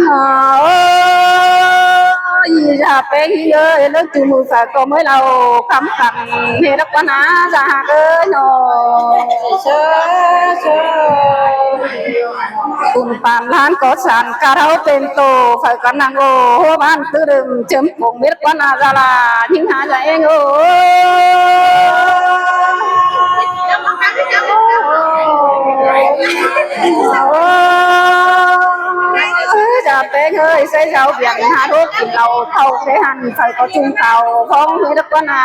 ອາ ໂອ້ຍ ຢ່າເປັນເອີຍ ເລີກຈູມືຝາກກໍເມື່ອຍເລົ່າຄຳກັນ ເຮັດກັນນາ ສາຫັກເອີຍເນາະ ເຊີ ເຊີ ບຸນປານລ້ານກໍສານ ກະເທົາເຕັມໂຕ ຝາກກັນນັ່ງໂອ ໂຫ ບ້ານຕື້ດຶງ ເຈີມ ຄົງເມັດກວ່ານາດາລາ ຍິງຫາຈະເອງໂອ ໂອ້ຍ ຈະເປັນເອີຍ ໃສ່ເຊົາບຽງຫາໂທກກິນເຫຼົ້າ ເຂົ້າແຄ່ຫັ້ນ ໃສ່ກໍຈຸ່ມເຂົ້າ ຂອງເຮັດກວ່ານາ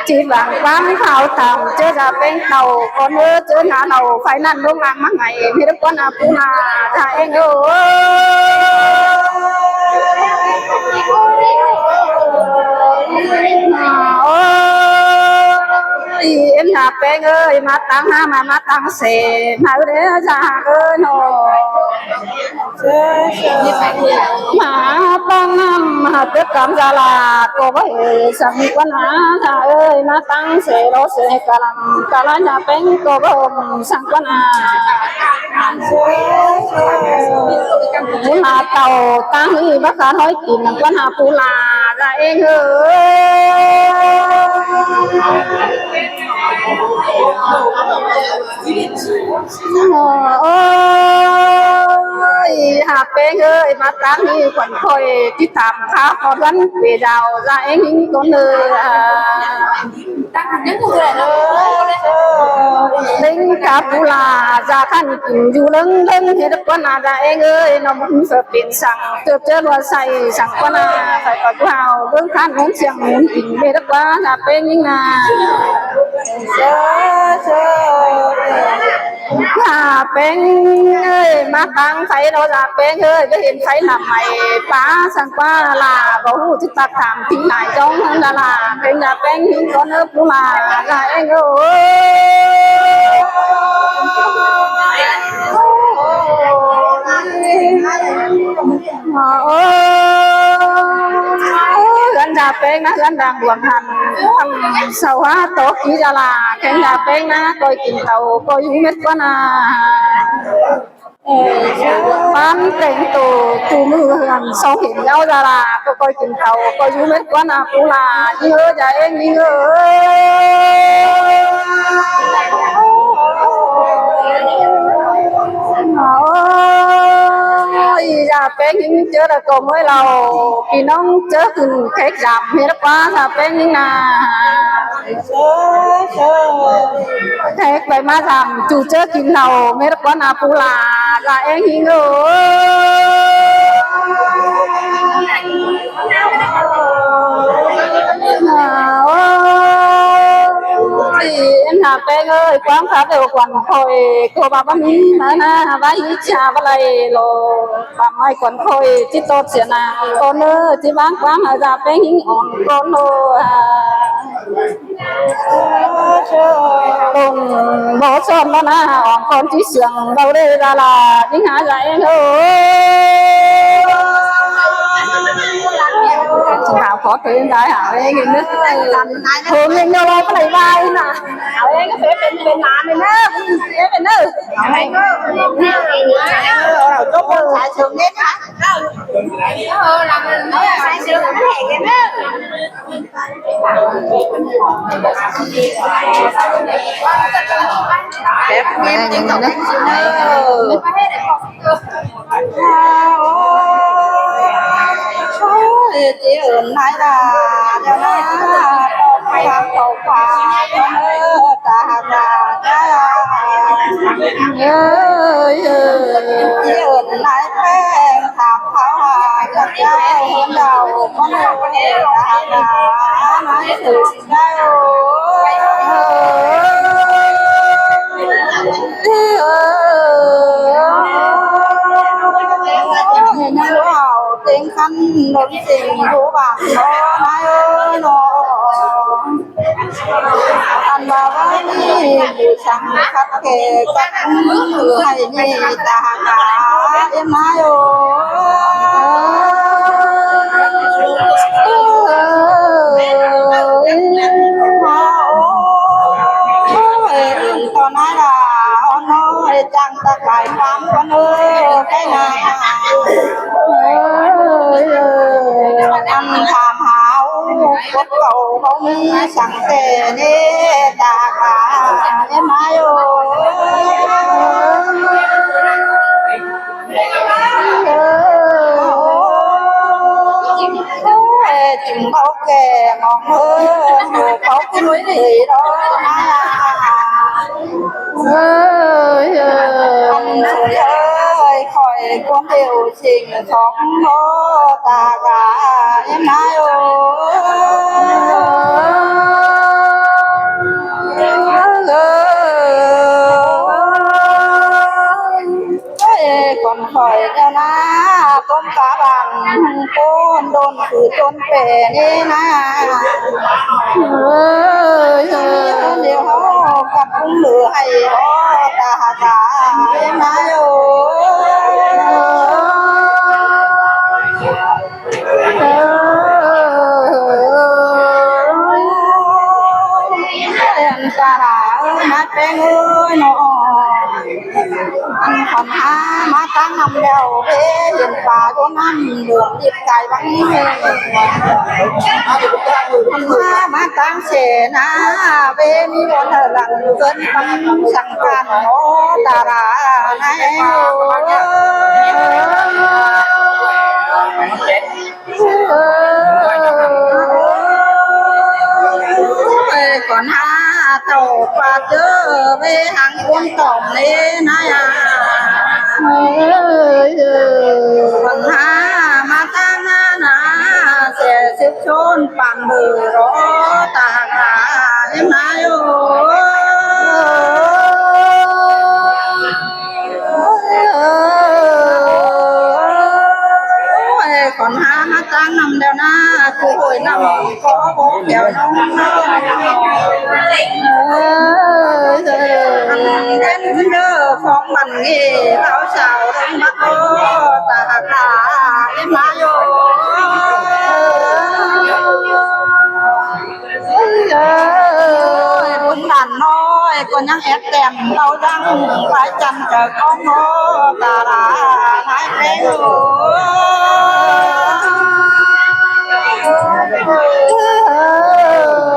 ຈີບຫວັງຄວາມຂາວຕາມ ເຈີຈະເປັນເຕົາ ກ່ອນເອີ ເຈີຫາເຫຼົ້າ ໄຟນັ້ນລົງອ່າງມາໄຫ ເຮັດກວ່ານາ ປູນາ ຈະເອງໂອ ໂອ້ຍ ເອັມ ຫາແປ້ງເອີຍ ມາຕັ້ງຫາ ມາ ມາຕັ້ງເສ ມາເດີ ສາຫາເອີຍເນາະ ມາຕັ້ງນຳ ມາເກີດກຳສາລາ ກໍບໍ່ເອີຍ ສາມີກວ່ານາ ສາເອີຍ ມາຕັ້ງເສ ລໍເສກະລຳ ກະລະຍາແປ້ງ ກໍບໍ່ເອີຍ ສັງກວ່ານາ ຜູ້ລາເຕົາຕັ້ງອີ່ ບັກຄານຫ້ອຍຕີນ ກວ່ານາ ຜູ້ລາລະເອງເອີຍ ໂອ້ຍ ຫາແປ້ງເອີຍ ມາຕັ້ງນີ້ຂວັນຂ້ອຍ ຕິດຕາມຂ້າຮອດວັນເປດາວ ລະເອງຍິງຄົນເອີຍ ເລັງກາບຜູ້ລາ ຈາຄັນກິນຢູ່ເລິງເລິງ ເຮັດກວ່ານາ ລະເອງເອີຍ ນ້ອງມັນເກີດເປັນສັງ ເກີດເຈີວ່າໃສ່ສັງກວ່ານາ ໃສ່ປາກເຮົາ ເບິ່ງຄັນຫົນສຽງ ເຮັດກວ່ານາ ເປັນຍິງນາ ເຊີ ເຊີ ຫາແປ້ງເອີຍ ມາຕັ້ງໄຟໂລດລະແປ້ງເອີຍ ໄດ້ເຫັນໄຟລະໄໝປາສັງກວ່າລະ ບໍ່ຮູ້ຊິຕັກຖາມທີ່ໄຫຼ ຈ້ອງຫັ້ນລະລະ ເປັນລະແປ້ງຫິນກ່ອນເອີ ຜູ້ລະລະແປ້ງເອີຍ ໂອ້ ເຮືອນລະແປ້ງນະ ເຮືອນດັງດວງຫັນ ເສົາຫາໂຕະກີລະລະ ແຂ່ງລະແປ້ງນະ ກ້ອຍກິນເຕົາ ກ້ອຍຢູ່ເມັດກວ່ານະ ປານແຕ່ງໂຕ ຈູມືເຮືອນ ສອງເຫັນເອົາດາລາ ກໍກ້ອຍກິນເຕົາ ກໍຢູ່ເມັດກວ່ານາ ປູລາ ຍິງເອີຍ ຢ່າເອງຍິງເອີຍ ໂອ້ຍ ຢ່າແປ້ງຍິງ ເຈີລະກໍເມື່ອຍເລົ່າ ພີ່ນ້ອງເຈີຂຶ້ນແຂກຢາມ ເຮັດກວ່າ ຖ້າແປ້ງຍິງນາ ແຂກໄປມາຖາມ ຈູເຈີກິນເຫຼົ້າ ເຮັດກວ່ານາ ປູລາ ລະເອງຫິງເອີຍ ໂອ້ຍ ເອັນຫາແປ້ງເອີຍ ຄວາມຄາເວວຂວັນຂ້ອຍ ໂກບາບາມີມານາ ວາຫິຈາວະໄລໂລ ບາໄມ້ຂວັນຂ້ອຍ ຈິດໂຕດເສຍນາ ໂກເນີ ຈິບວາງຄວາມຫາຈາແປ້ງຫິງອ່ອນ ໂກໂນ ຕົນບໍ່ຊອນມານາ ອ່ອນຄອນທີ່ສຽງເບົາເດ້ລາລາ ຍິງຫາໃຈເອີຍ ສາວຂໍເທີນໄດ້ຫາເອງເດີ ເທີນຍັງເດີ ບໍ່ໄດ້ວ່ານະ ເອົາເອງກໍເປັນ ເປັນ ເປັນຫຼານເດີ ເປັນເດີ ເອົາໃຫ້ກໍ ເອົາຈົບເດີ ສາຍເສີງເດ້ນະ ເອີ ລຳເດີ ສາຍເສີງແຫ້ງເດີ ແບບເມັນຈິງຕ້ອງເປັນຊິເດີ ໂອ້ຍ ຈີເອີ້ນນາຍດາ ດຽວນາ ຕອກພາຍາມຕອກພາຍາມເດີ ຕາຫາກວ່າ ເອີຍ ເອີຍ ຈີເອີ້ນນາຍແປ້ງ ຖາມເຂົາຫາຈັກເຈົ້າ ເຫັນດາວ ມັນເອີຍ ຕາຫາກວ່າ ນາຍຖືກ ໄດ້ໂອ້ຍ ເອີ ເຫັນເຮົາເຕັງຄັນດົນເສັງຜູ້ຫວັງເນາະ ນາຍເອີຍເນາະ ອັນວ່າວ່ານີ້ຜູ້ສັງຄັດແກ່ກັບໃຫ້ນີ້ຕາຫາກາ ເອັມນາຍເອີຍ ໂອ້ຍ ເອີຍ ຕອນນັ້ນລະ ໂອ້ຍ ຈັງຕະກາຍ ຄວາມຄົນເອີຍໄປນາ ເອີຍ ອັນຖາມຫາເອົາຄົນເກົ່າເຮົາມີສັງແຕ່ເນຕາກາເນມາໂອ ເອີ ຈຶ່ງເວົ້າແກ່ມອງເອີ ເວົ້າຂຶ້ນເລີຍດອກນາ ເອີ ເອີ ອັນສວຍເອີຍ ຂ້ອຍຄວນເດວ ສິ່ງສອງໂນຕາກາເອັມນາຍໂອ ເອີ ເອີ ຄົນຂ້ອຍແນວນາ ຕົ້ມກາບາງໂກນ ໂດນຄືຈົນແປນີ້ນາ ເອີ ເອີ ດຽວເຮົາກັບກຸງເຫຼືອໃຫ້ ໂອ ຕາກາເອັມນາຍໂອ ເອີ ອັນຕາລາຍນາແປ້ງເອີຍເນາະ ອັນຂອນຫາມາຕັ້ງນຳແລ້ວເດ້ ເຫັນປາຢູ່ນຳເດືອນ ກາຍວັງນີ້ ມັນມາ ມາຕັ້ງເສນາເວ ມີວັນເທື່ອຫຼັງເກີນຄຳສັງການ ໂອ ຕາລານາຍໂອ ເອີ ກ່ອນຫາເຕົ້າປາເຈີເວ ຫັງຄົນຕອມເລນາຍ ເອີ ກ່ອນຫາມາຕານານາ ແສສືບຊົນປານເບີ ລໍຕາກາເອັມນາຍໂອ ໂອ້ຍ ຂອນຫາມາຕັ້ງນຳແລ້ວນາ ຄືໂອຍນຳກໍບໍ່ແກ້ວນ້ອງ ເອີ ອັນເປັນເດີຂອງມັນເອ ເບົາສາວເດີນບັກໂອ ຕາກາເອັມນາຍໂອ ເອີ ບຸນຫຼານນ້ອຍກໍຍັງແອບແຕ້ມເອົາດັງ ປາຍຈັນເຈົ້າຂອງໂນຕາລານາຍແປ້ງໂອ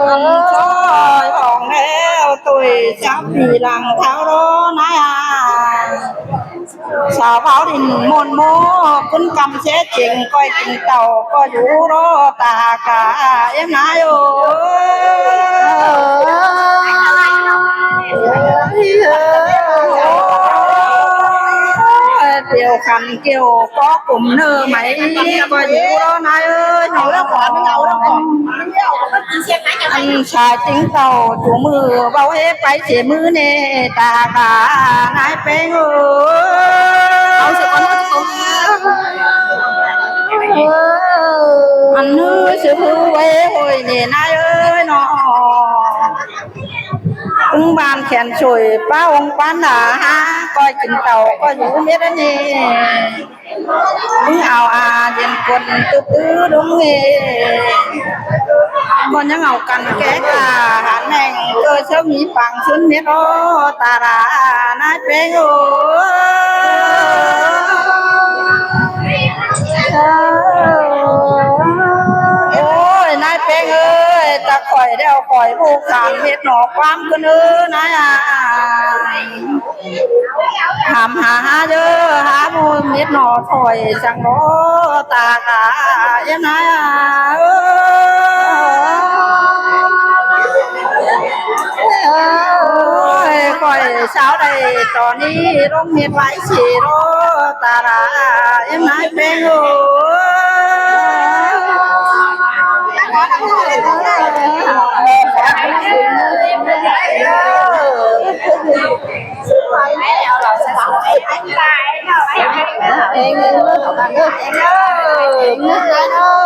ອັນຊອຍອອກແລ້ວ ຕຸ້ຍສາມປີຫຼັງເທົາໂລນາຍອາຍ ສາວເວົ້າດິນມ່ວນໂມ ຂຶ້ນກຳເຊເຈັງ ກ້ອຍກິນເຕົ້າກໍຢູ່ລໍຕາກາເອັມນາຍໂອ ດຽວຄັນກ່ຽວກໍກຸມເນີໄໝ ກໍຢູ່ລໍນາຍເອີຍ ເອົາແລ້ວກໍ ເອົາແລ້ວກໍ ອັນຊາຍຕິງເຕົ້າຈູມື ເວົ້າເຮໄປເສມືເນ ຕາການາຍແປ້ງເອີຍ ເອົາເສກ່ອນ ອັນຮືຊື່ມືເວໂຫຍເນນາຍເອີຍເນາະ ອຶງບ້ານແຂນສວຍ ປ້າອົງປ້ານາຫາ ກ້ອຍກິນເຕົ້າກໍຢູ່ເມັດອັນນີ້ ມຶງເອົາອາເຢັນຄົນຕື້ຕື້ດຸງເອ ມັນຍັງເອົາກັນແກ້ກາຫາແໜ່ງ ເກີດເຊິ່ງມີປາງຊຶນເມັດໂອ ຕາລານາຍແປ້ງໂອ ໂອ້ຍ ນາຍແປ້ງເອີຍ ຕາຂ້ອຍແລ້ວຂ້ອຍຜູ້ຂານເມັດໜໍ ຄວາມຄືນເອີນາຍອາຍ ຖາມຫາເດີ ຫາບໍ່ເມັດໜໍ ຖອຍສັງໂນຕາກາເອັມນາຍເອີຍ ໂອ້ຍ ຂ້ອຍສາວໃດຕອນນີ້ ລົງເມັດໄວ້ເສໂນຕາລາເອັມນາຍແປ້ງເອີຍ ເອງເດີ ເອງເດີ ເອງເດີ.